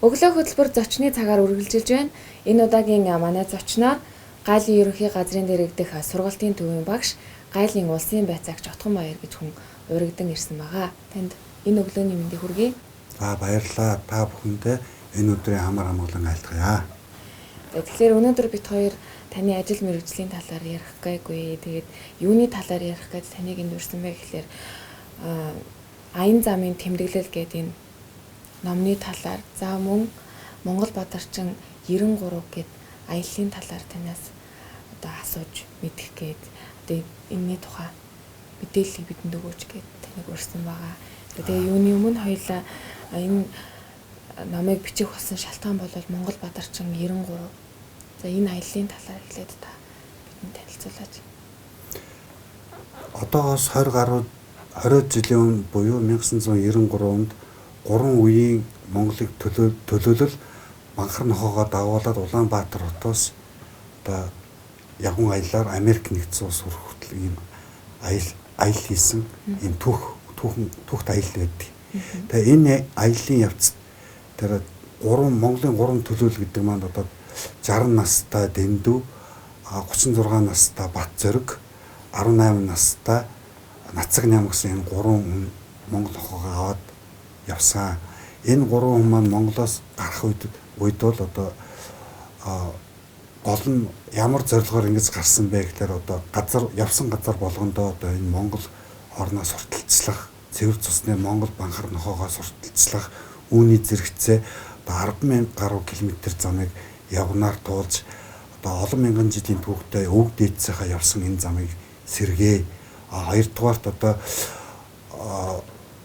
Өглөө хөтөлбөр зочны цагаар үргэлжилж байна. Энэ удаагийн манай зочноор Гайлын ерөнхий газрын дэргэдэх сургалтын төвийн багш, Гайлын улсын байцаагч Отгонбаяр гэж хүн уригдан ирсэн байгаа. Танд энэ өглөөний мэндийг хүргэе. За, баярлалаа. Та бүхэндээ энэ өдрийн амар амгалан айлтгая. Тэгэхээр өнөөдөр бид хоёр таны ажил мэргэжлийн талаар ярих гээгүй. Тэгээд юуны талаар ярих гэж таныг энд урьсан бэ гэхлээр аян замын тэмдэглэл гэдэг энэ номны талаар, за мөн Монгол Бадарчин 93 гээд аяллаа талаар танаас одоо асууж мэдэх гээд одоо энэний тухай мэдээллийг бидэнд өгөөч гээд таныг урьсан байгаа. Тэгээ юуны өмнө хоёлаа энэ номыг бичих болсон шалтгаан бол Монгол Бадарчин 93. За, энэ аяллаа талаар эхлээд та бидэнд танилцуулаач. Одоогоос 20 гаруй 20 жилийн өмнө буюу 1993 онд гурван үеийн Монголыг төлөөлөл банхар нохоогоо дагуулад Улаанбаатар хотоос одоо явган аяллаар Америк нэгдсэн улс хүртэл ийм аялал хийсэн ийм түүхт аялал байдаг. Тэгээ энэ аяллаа явцад тэр гурван Монголын гурван төлөөлөл гэдэг маань одоо 60 настай Дэндүү, 36 настай Бат Зориг, 18 настай Нацаг Ням гэсэн энэ гурван монгол нохоогоо аваад явсан. Энэ гурван хүн маань Монголоос гарах үед бол одоо гол нь ямар зорилгоор ингэж гарсан бэ гэхээр одоо газар явсан газар болгондоо одоо энэ Монгол орноос сурталчлах, цэвэр цусны Монгол банхар нохоогоо сурталчлах, үүний зэрэгцээ одоо 10,000 гаруй километр замыг явганаар туулж одоо олон мянган жилийн түүхтэй өвөг дээдсийнхаа явсан энэ замыг сэргээ. Хоёрдугаарт одоо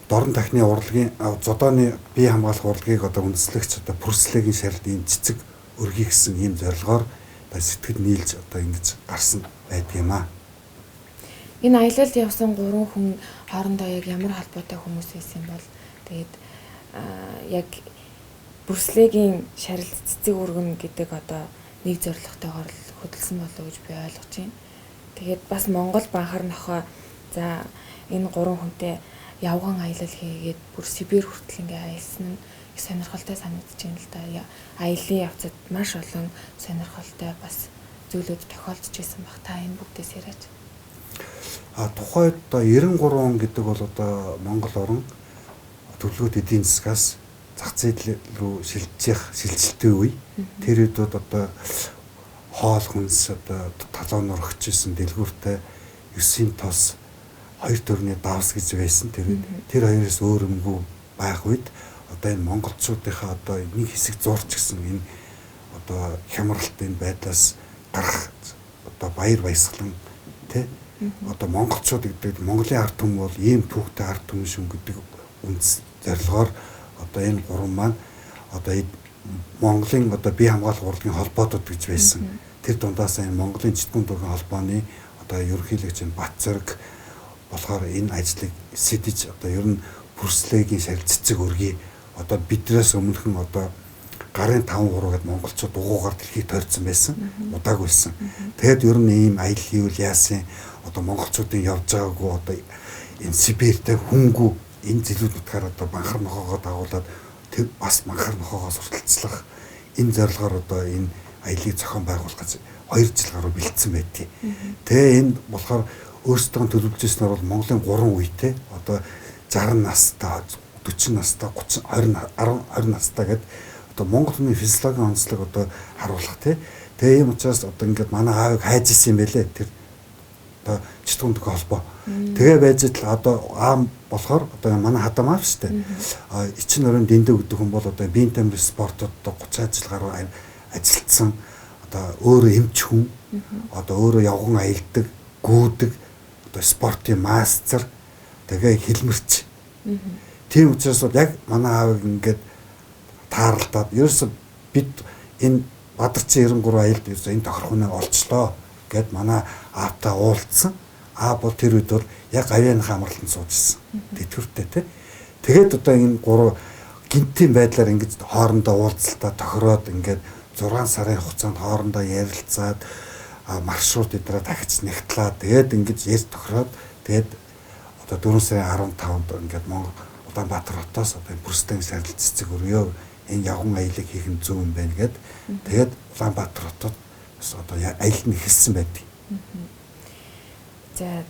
дорн тахны урлагийн зодооны бие хамгаалах урлагийг одоо үндэслэгч одоо Пүрслэгийн шарилд ийм цэцэг өргөе гэсэн ийм зорилгоор одоо сэтгэл нийлж одоо ингэж гарсан байдаг юм аа. Энэ аялалд явсан гурван хүн хоорондоо яг ямар холбоотой хүмүүс байсан бол тэгээд яг Бүрслэгийн шарилд цэцэг өргөнө гэдэг одоо нэг зорилготойгоор л хөдөлсөн болов уу гэж би ойлгож байна. Тэгээд бас Монгол банхар нохой за энэ гурван хүнтэй явган аялал хийгээд бүр Сибирь хүртэл ингээ аялсан нь их сонирхолтой санагдаж байна л да. Аяллаа явцад маш олон сонирхолтой бас зүйлүүд тохиолдож байсан бах. Та энэ бүгдээс яриач. Тухайд одоо 93 он гэдэг бол одоо Монгол орн төлөвлөгөөт эдийн засгаас зах зээл рүү шилжих шилжилтийн үе. Тэр үед одоо хоол хүнс одоо талуунаар өгчээсэн дэлгүүртэй 9-ийн тос 2 төрний давс гэж байсан. Тэр хоёроос өөр юмгүй байх үед одоо энэ монголчуудынхаа одоо нэг хэсэг зурч гэсэн энэ одоо хямралт энэ байдлаас гарах одоо баяр баясгалан тэ одоо монголчууд гэдэг Монголын ард түмэн бол ийм түүхтэй ард түмэн шүн гэдэг үндэс зорилгоор одоо энэ гурван маань одоо Монголын одоо бие хамгаалах урлагийн холбоотууд гэж байсан. Тэр дундаас энэ Монголын читкүн дүүргийн холбооны одоо ерөнхийлөгч энэ Бат Зориг болохоор энэ ажлыг сэдэж одоо ер нь Пүрслэгийн шарил цэцэг өргөе. Одоо бидрээс өмнөхөн одоо гарын 5 3 гэд монголчууд дугуугаар дэлхийг тойрсон байсан. Удааг байсан. Тэгэд ер нь ийм аялал хийвэл яасан одоо монголчуудын явж байгаагүй одоо энэ Сибирьтэй хүнгүй энэ зэлүүд нутгаар одоо банхар нохоогоо дагуулад тэр бас банхар нохоогоо сурталчлах энэ зорилгоор одоо энэ аяллыг зохион байгуулах гэж 2 жил гаруй бэлдсэн байдгийг. Тэгээ энэ болохоор өөрсдөө төлөвлөж ирснээр бол Монголын 3 үетэй одоо 60 настай, 40 настай, 30 20 10 20 настай гэд одоо Монгол хүний физиологийн онцлог одоо харуулах тий. Тэгээ ийм учраас одоо ингээд манай аавыг хайж исэн юм байлээ. Тэр одоо читкүн төх холбоо. Тэгээ байж л одоо аам болохоор одоо манай хадам аав шүү дээ. Ичин өрөөнд дэндүү гэдэг хүн бол одоо биеийн тамир спортод одоо 30 жил гаруй ажилласан одоо өөрөө эмч хүн, одоо өөрөө явган аялдаг, гүйдэг, одоо спортын мастер, тэгээ хилмэрч. Тийм учраас бол яг манай аавыг ингээд тааралдаад ерөөсө бид энэ Бадарчин 93 аялд ерөөсө энэ тохирох хүнээ олчлоо гэд манай аавтай уулзсан. Аа бол тэр үед бол яг гавьяаныхаа амралтанд сууж ирсэн. Тэтгэвртэй тий. Тэгээд одоо энэ гурав гинтийн байдлаар ингэж хоорондоо уулзалтаа тохироод ингээд 6 сарын хугацаанд хоорондоо ярилцаад маршрут эдрээ дахиж нэгтлаа. Тэгээд ингэж ярьж тохироод тэгээд одоо 4 сарын 15-нд ингээд Монгол Улаанбаатар хотоос одоо Бүрстэн шарил цэцэг өргөё энэ явган аялыг хийх нь зөв юм байна гэд тэгээд Улаанбаатар хотод бас одоо аялал нь эхэлсэн байдаг. За,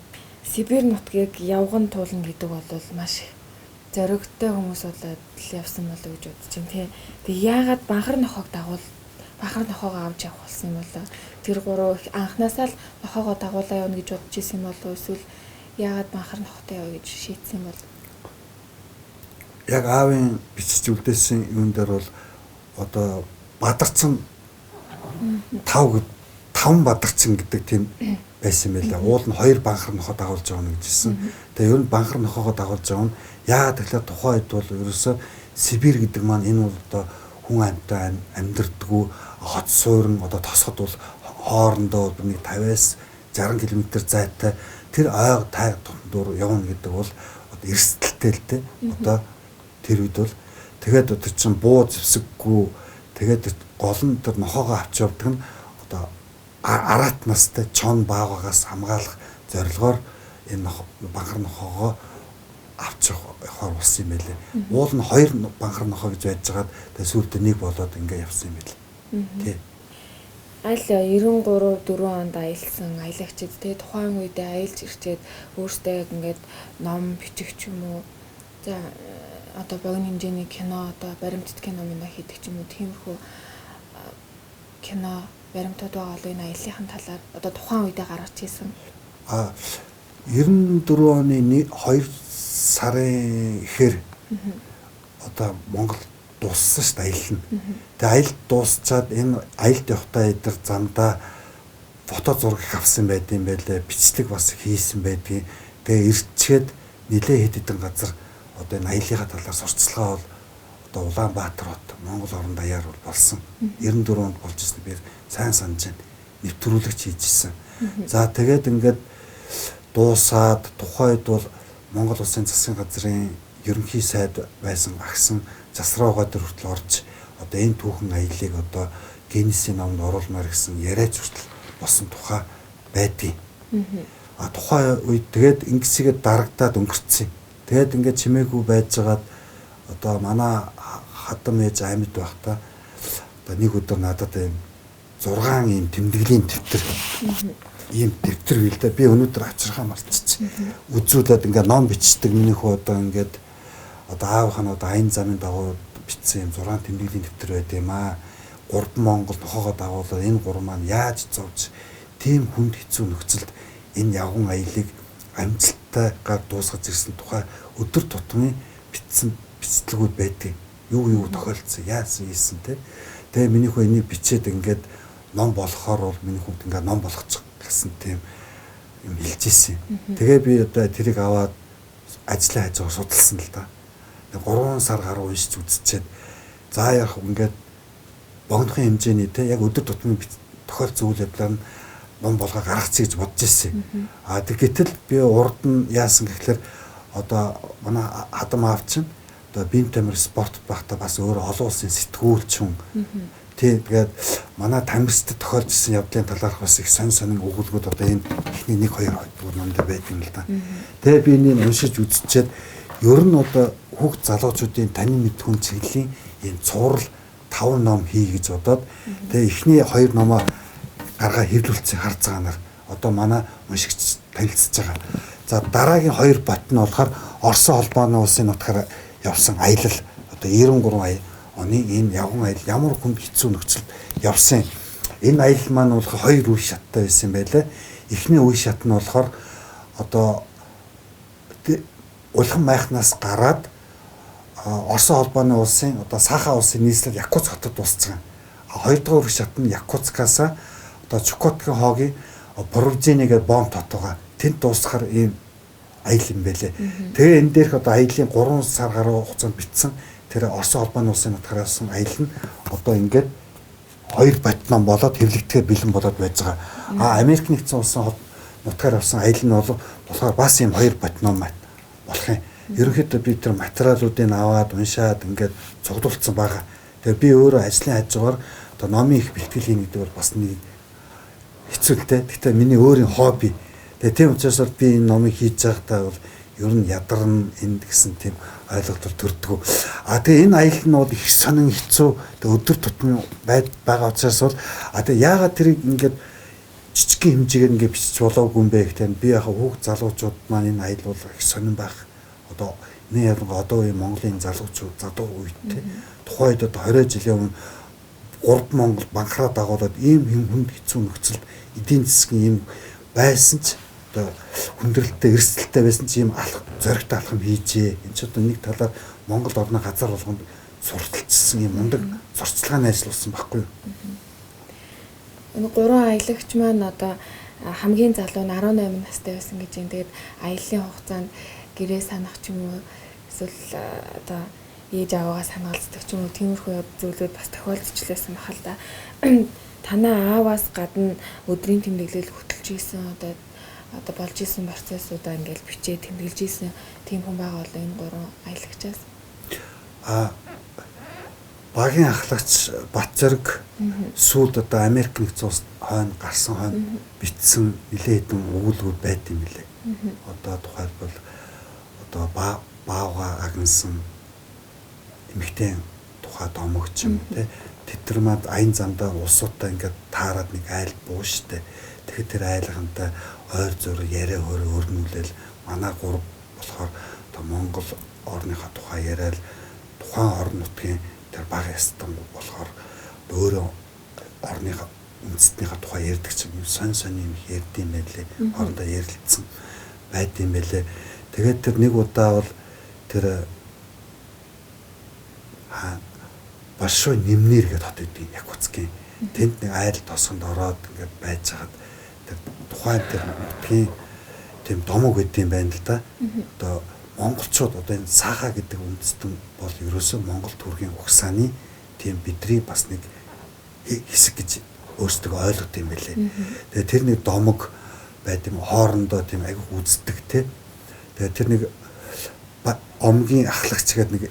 Сибирь нутгийг явган туулна гэдэг бол маш их зоригтой хүмүүс болоод л явсан болов гэж бодож байна тий. Тэг яагаад банхар нохоог дагуул банхар нохоогоо авч явах болсон юм болоо? Тэр гурав анханасаа л нохоогоо дагуулаа явна гэж бодож исэн болов уу? Эсвэл яагаад банхар нохотой яваа гэж шийдсэн бол? Яг аавын бичиж үлдээсэн юун дээр бол одоо бадарцсан 5 бадарцсан гэдэг тийм байсан байлаа. Уул нь 2 банхар нохоо дагуулж явна гэж хэлсэн. Тэгээ ер нь банхар нохоогоо дагуулж явна. Яагаад тэгэхээр тухайн үед бол ерөөсөө Сибирь гэдэг маань энэ бол одоо хүн амьтан амьдэрдгүү хот суурин одоо тосгод бол хоорондоо нэг 50-аас 60 км зайтай тэр ойг тайг дундуур явна гэдэг бол одоо эрсдэлтэй л дээ. Одоо тэр үед бол тэгээд одоо чинь буу зэвсэггүй тэгээд гол нь тэр нохоогоо авч явдаг нь одоо араатнастай чон баагаагаас хамгаалах зорилгоор энэ банхар нохоогоо авч явахаар болсон юм байлээ. Уул нь 2 банхар нохоо гэж байжгаад тэгээд сүүлдээ нэг болоод ингээ явсан юм байлээ. Тий. Аль 93 4 онд аялсан аялагчид те тухайн үедээ аялж ирчээд өөртөө яг ингээд ном бичих ч юм уу, за одоо богино хэмжээний кино одоо баримтат кино минь хийдэг ч юм уу, тиймэрхүү кино баримтууд байгаа бол энэ аяллахын талаар одоо тухайн үедээ гаргаж ирсэн. 94 оны 2 сарын ихээр одоо Монгол дууссан шүү дээ аялал нь. Тэгээ аялал дуусчаад энэ аялалд явахдаа эдэр замдаа фото зураг их авсан байд юм байлээ. Бичлэг бас хийсэн байдгийн. Тэгээ ирчгээд нилээ хэд хэдэн газар одоо энэ аяллахаа талаар сурталчилгаа бол одоо Улаанбаатар хот Монгол орон даяар бол болсон. 94 онд болж ирсэн би сайн санаж байна. Нэвтрүүлэгч хийж ирсэн. За тэгээд ингээд дуусаад тухайн үед бол Монгол Улсын засгийн газрын ерөнхий сайд байсан агсан Засраугаа дээр хүртэл орж одоо энэ түүхэн аяллыг одоо Гиннесийн номонд оруулмаар гэсэн яриач хүртэл болсон тухай байдгийг. А тухайн үед тэгээд ингэсгээд дарагдаад өнгөрцсөн. Тэгээд ингээд чимээгүй байжгаад одоо манай хадам ээж амьд байхдаа одоо нэг өдөр надад ийм 6 ийм тэмдэглэлийн дэвтэр ийм дэвтэр бил дээ. Би өнөөдөр авчрахаа мартчих. Үзүүлээд ингээд ном бичдэг миний хүү одоо ингээд одоо аавынх нь одоо аян замын дагуу бичсэн юм 6 тэмдэглэлийн дэвтэр байд юм аа. 3 Монгол нохоогоо дагуулаад энэ 3 маань яаж зовж тийм хүнд хэцүү нөхцөлд энэ явган аялыг амжилттайгаар дуусгаж ирсэн тухай өдөр тутмын бичсэн бичлэгүүд байдаг. Юу тохиолдсон, яасан хийсэн те. Тэгээ миний хүү энийг бичээд ингээд ном болохоор бол миний хүүхд ингээд ном болгочих гэсэн тийм юм хэлж ирсэн. Тэгээ би одоо тэрийг аваад ажлаа хажуугаар судалсан л да. 3 сар гаруй уншиж үзчихэд за яг ингээд богинохон хэмжээний те яг өдөр тутмын тохиолдсон үйл явдлаар нь ном болгоо гаргацъя гэж бодож ирсэн. А тэг гэтэл би урд нь яасан гэхлээр одоо манай хадам аав чинь одоо бие тамир спортод байхдаа бас өөр олон улсын сэтгүүлч хүн. Тий, тэгээд манай тамирчдад тохиолдсон явдлын талаарх бас их сонь сонин өгүүлбүүд одоо энэ эхний 1 2 дугаар номд байдаг юм л да. Тэгээ би энийг уншиж үзчихэд ер нь одоо хүүхд залуучуудын танин мэдхүн чиглэлийн ийм цуврал 5 ном хий гэж бодоод тэгээ эхний 2 номоо гаргаа хэвлүүлсэн хар цагаанаар одоо манай уншигч танилцж байгаа. За дараагийн 2 бот нь болохоор Орсын холбооны улсын нутгаар явсан аялал одоо 93 оны энэ явган аялал ямар хүнд хэцүү нөхцөлд явсан. Энэ аялал маань болохоор 2 үе шаттай байсан байлаа. Эхний үе шат нь болохоор одоо Улхан майхнаас гараад Орсын холбооны улсын одоо Саха улсын нийслэл Якутск хотод дууссан. Хоёр дахь үе шат нь Якутскаас одоо Чукоткийн хоогийн Провзини гэдэг бомб тот байгаа. Тэнд дуусахаар ийм аялал юм байлээ. Тэгээ энэ дээрх одоо аяллаа 3 сар гаруй хугацаанд битсэн тэр Орсын холбооны улсын нутгаар явсан аялал нь одоо ингээд 2 бот ном болоод хэвлэгдэхээр бэлэн болоод байж байгаа. А Америк нэгдсэн улсын нутгаар явсан аялал нь бол болохоор бас ийм 2 бот ном болох юм. Ерөнхийдөө би тэр материалуудыг аваад уншаад ингээд цуглуулсан байгаа. Тэгээ би өөрөө ажлын хажуугаар одоо номын их бэлтгэл хийнэ гэдэг бол бас нэг хэцүү л дээ. Гэхдээ миний өөрийн хобби. Тэгээ тийм учраас бол би энэ номыг хийж байхдаа бол Ер нь ядарна энд гэсэн тийм ойлголт төрдөг. А тэгээ энэ аялал нь бол их сонин хэцүү өдөр тутмын байгаа учраас бол а тэгээ яагаад тэрийг ингээд жижигхэн хэмжээгээр ингээд бичиж болоогүй юм бэ гэхээр би яхаа хүүхд залуучууд маань энэ аялал бол их сонин байх. Одоо энэ ялангуяа одоо үеийн Монголын залуучууд залуу үед те тухайн үед одоо 20 жилийн өмнө 3 Монгол банхраа дагуулад ийм хүнд хэцүү нөхцөлд эдийн засгийн ийм байсан ч одоо хүндрэлтэй эрсдэлтэй байсан ч ийм алах зоригтой алхам хийжээ. Энд ч одоо нэг талаар Монгол орны газар болгонд сурталчилсан ийм мундаг сурталчилгааны ажил болсон байхгүй юу? Энэ гурван аялагч маань одоо хамгийн залуу нь 18 настай байсан гэж юм. Тэгээд аяллаа хугацаанд гэрээ санах ч юм уу эсвэл одоо ээж аваагаа санаалцдаг ч юм уу тиймэрхүү зүйлүүд бас тохиолдож лээсэн бахал да. Танаа ааваас гадна өдрийн тэмдэглэл хөтөлж исэн одоо болж исэн процессуудаа ингээл бичээ тэмдэглэж исэн тийм хүн байгаа бол энэ гурван аялагчаас багийн ахлагч Батзөрг сүүлд одоо Америк нэгдсэн улс хойно гарсан хойно бичсэн нэлээд хэдэн өгүүлбэр байт юм билээ. Одоо тухайлбал одоо баавга агнсан эмэгтэй тухай домогч юм те тэд нар манд аян замдаа улсуудтай ингээд таарад нэг айл буу штэ. Тэгэхээр тэр айлгантай ойр зур яриа хөрө өрнүүлэл манай гурав болохоор одоо Монгол орныхоо тухай яриад тухайн орон нутгийн тэр бага ястан болохоор өөрөө орныхоо үндэстнийхээ тухай ярьдаг ч юм сонь сонь юм ярьд юм байлээ. Хоорондоо ярилцсан байд юм байлээ. Тэгээд тэр нэг удаа бол тэр Большой Нэмнэр гэдэг хот байдаг Якутскийн. Тэнд нэг айл тосгонд ороод ингээд байж хагаад тэр тухайн тэр нутгийн тийм домог гэдэг юм байна л да. Одоо монголчууд одоо энэ Саха гэдэг үндэстэн бол ерөөсөө Монгол төргийн угсааны тийм бидний бас нэг хэсэг гэж өөрсдөө ойлгох юм байлээ. Тэгээ тэр нэг домог байд юм хоорондоо тийм айгүйх үздэг те. Тэгээ тэр нэг омгийн ахлагч гэдэг нэг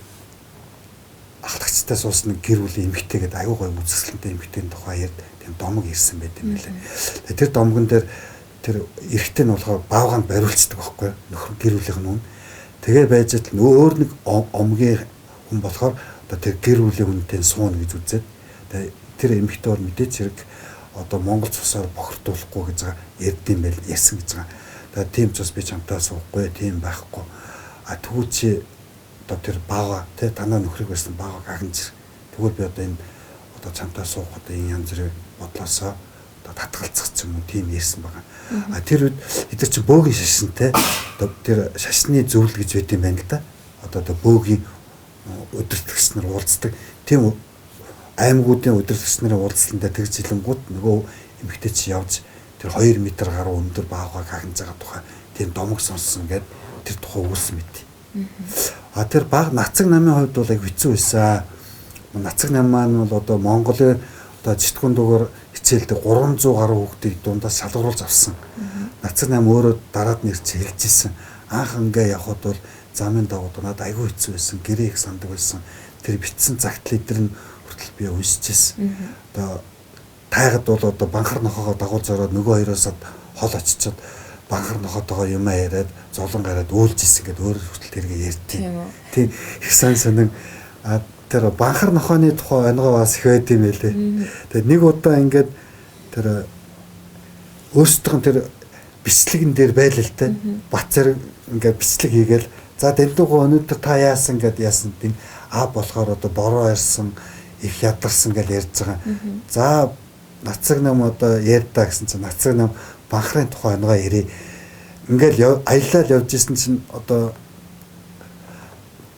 ахлагчтай суусан нэг гэр бүлийн эмэгтэй гэдэг айгүй гоё үзэсгэлэнтэй эмэгтэйн тухай ярьд тийм домог ирсэн байт юм байлээ. Тэгээ тэр домгон дээр тэр эрэгтэй нь болохоор баавгаанд бариулцдаг байхгүй нөхөр гэр бүлийнх нь үн. Тэгээ байж л өөр нэг омгийн хүн болохоор одоо тэр гэр бүлийн хүнтэй сууна гэж үзээд тэгээ тэр эмэгтэй бол мэдээч хэрэг одоо Монгол цусаар бохирдуулахгүй гэж байгаа ярьд юм байл ярьсан гэж байгаа. Тэгээ тийм ч бас би чамтай суухгүй тийм байхгүй. А тэгвэл чи одоо тэр баага тий танаа нөхрийг байсан баагааг агнж тэгвэл би одоо энэ одоо чамтай суух одоо энэ янз бүрийн бодлоосоо одоо татгалзах ч юм уу тийм ярьсан байгаа. А тэр үед эдгээр чи бөөгийн шашинтай одоо тэр шашны зөвлөл гэж байт юм байна л да. Одоо бөөгийн удирдлагч нар уулздаг. Тийм аймагуудын удирдлагч нарын уулзалтанд тэгж хэлэнгүүт нөгөө эмэгтэй чи явж тэр 2 м гаруй өндөр баагааг агнж байгаа тухай тийм домог сонссон гээд тэр тухай өгүүлсэн мэт. А тэр баг нацаг намын хувьд бол аяг хэцүү байсан. Нацаг нам маань бол одоо Монголын одоо читкүн дугаар хичээлдэг 300 гаруй хүүхдийг дундаас шалгаруулж авсан. Нацаг нам өөрөө дараад нь ирч хэлж ирсэн. Анх ингээ явхад бол замын дагуу надад айгүй хэцүү байсан. Гэрээ их сандаг байсан. Тэр битсэн загтал эдэр нь хүртэл би уншиж ирсэн. Одоо тайгад бол одоо банхар нохоогоо дагуулж ороод нөгөө хоёроос хол очичоод банхар нохотойгоо юм яриад зовлон гараад өөлж исэн гэдээ өөр хүртэл тэргээ ярьдیں۔ Тийм их сан сонин тэр банхар нохооны тухай онгоо бас их байд юм байлээ. Тэгээд нэг удаа ингээд тэр өөрсдийнх нь тэр бичлэгэн дээр байлаа л та. Бат зэрэг ингээд бичлэг хийгээл за Дэндүүгөө өнөөдөр та яасан гэд яасан тийм а болохоор одоо бороо ярьсан их ядарсан гэж ярьж байгаа. За нацаг нам одоо ярьдаа гэсэн чинь нацаг нам банхрын тухай онгоо ярив. Ингээл аялал явж исэн чинь одоо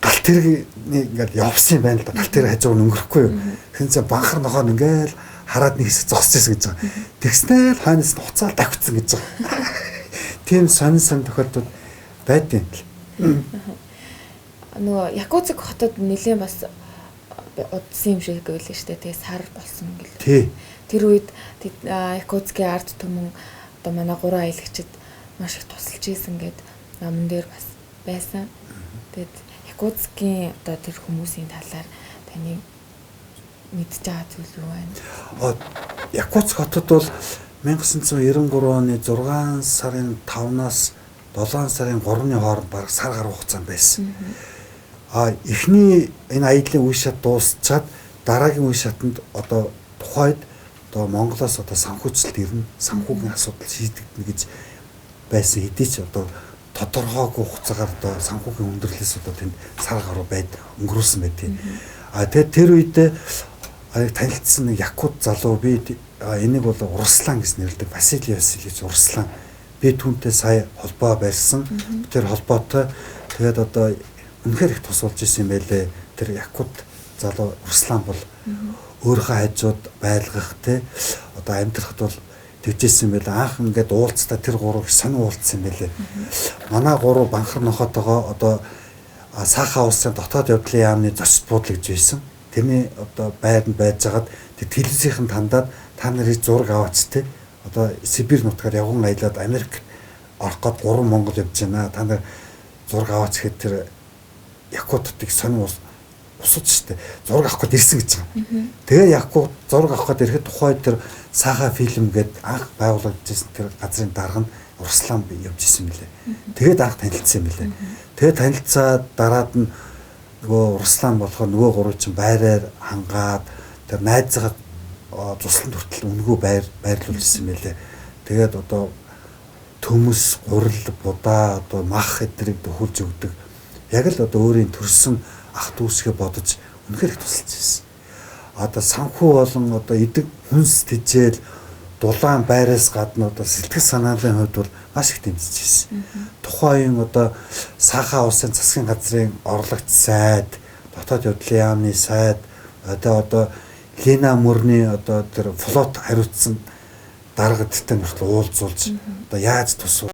галт тэрэгний ингээл явсан юм байна л да. Галт тэрэг хажууг нь өнгөрөхгүй юу. Тэгсэн чинь банхар нохоо ингээл хараад нэг хэсэг зогсож исэн гэж байгаа. Тэгснээр л хойноос нь хуцаал давхицсан гэж байгаа. Тийм сонин сон тохиолдол байд юм л. Нөгөө Якутск хотод нэлээд бас удсан юм шиг байлаа шүү дээ. Тэгээ сар болсон гэл. Тий. Тэр үед Якутскийн ард түмэн одоо манай гурван аялагчид маш их тусалж ийсэн гэд номон дээр бас байсан. Тэгээд Якутскийн одоо тэр хүмүүсийн талаар таны мэдж байгаа зүйл юу байна? Якутск хотод бол 1993 оны 6 сарын 5-наас 7 сарын 3-ны хооронд бараг сар гаруй хугацаанд байсан. Эхний энэ аяллаа үе шат дуусчаад дараагийн үе шатанд одоо тухайд одоо Монголоос одоо санхүүжилт ирнэ, санхүүгийн асуудал шийдэгдэнэ гэж байсан хэдий ч одоо тодорхойгүй хугацаагаар одоо санхүүгийн өндөрлөөс одоо тэнд сар гаруй байд өнгөрүүлсэн байдгийг. Тэгээд тэр үедээ танилцсан нэг Якут залуу би энийг бол Урслан гэж нэрлэдэг. Василий Васильевич Урслан. Би түүнтэй сая холбоо барьсан. Тэр холбоотой тэгээд одоо үнэхээр их тус болж исэн юм байлээ. Тэр Якут залуу Урслан бол өөрийнхөө хажууд байлгах те одоо амьдрахад бол тэгжсэн юм байлээ. Анх ингээд уулзтаа тэр гурав их сонин уулзсан юм байлээ. Манай гурав банхар нохотойгоо одоо Саха улсын дотоод явдлын яамны зочд буудал гэж байсан. Тэрний одоо байранд байжгаад тэр телевизийнхэн тандаад та нарыг зураг аваач те одоо Сибирь нутгаар явган аялаад Америк орох гээд 3 Монгол явж байна. Та нар зураг аваач гэхэд тэр Якутыг сонин усууд штэ зураг авах гээд ирсэн гэж байгаа. Тэгээ Якут зураг авах гээд ирэхэд тухайн тэр Саха фильм гээд анх байгуулагдчихсан тэр газрын дарга нь Урслан явж исэн мөлий. Тэгээд анх танилцсан юм лээ. Тэгээд танилцаад дараад нь нөгөө Урслан болохоор нөгөө гурав чинь байраар хангаад тэр найзгаа цусланд хүртэл үнэгүй байрлуулж исэн мэлээ. Тэгээд одоо төмөс, гурил, будаа, одоо мах эдрийг төхүүлж өгдөг. Яг л одоо өөрийн төрсөн ах дүүсгээ бодож үнэхээр их тусалж ирсэн. Одоо санхүү болон одоо идэг хүнс тэжээл дулаан байраас гадна одоо сэтгэл санааны хувьд бол маш их дэмжиж ирсэн. Тухайн үеийн одоо Саха улсын засгийн газрын орлогч сайд, дотоод явдлын яамны сайд, одоо Лена мөрний одоо тэр флот хариуцсан даргадтай нүртэл уулзуулж одоо яаж тусвал